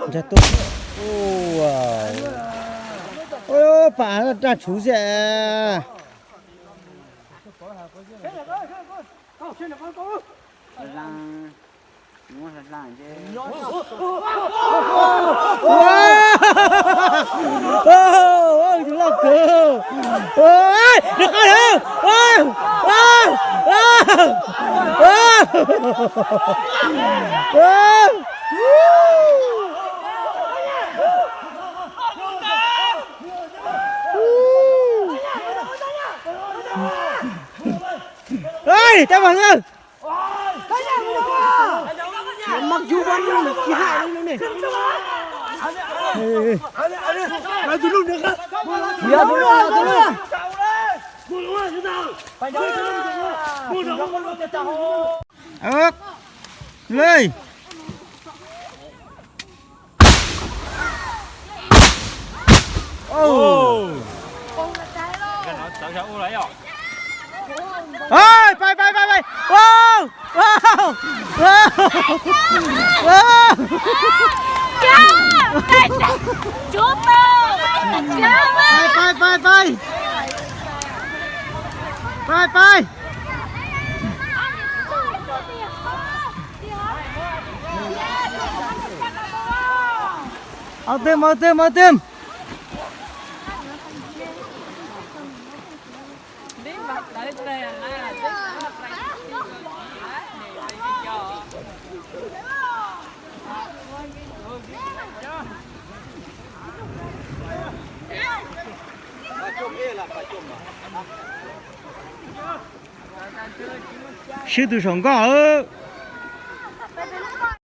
Ntsa tuaj. Ua, pas daj tshuv xwb. Tus loj kawg. Nws qab lawm. Ej, cab mas. Mab yub vab lub nws tsis hais lub nws ne. Yog tus lub, yog tus lub. Lej. Pais, pais, pais, pais. Pais, pais, pais. Pais, pais. Ua twm, ua twm, ua twm. Swb tus saum nkoj.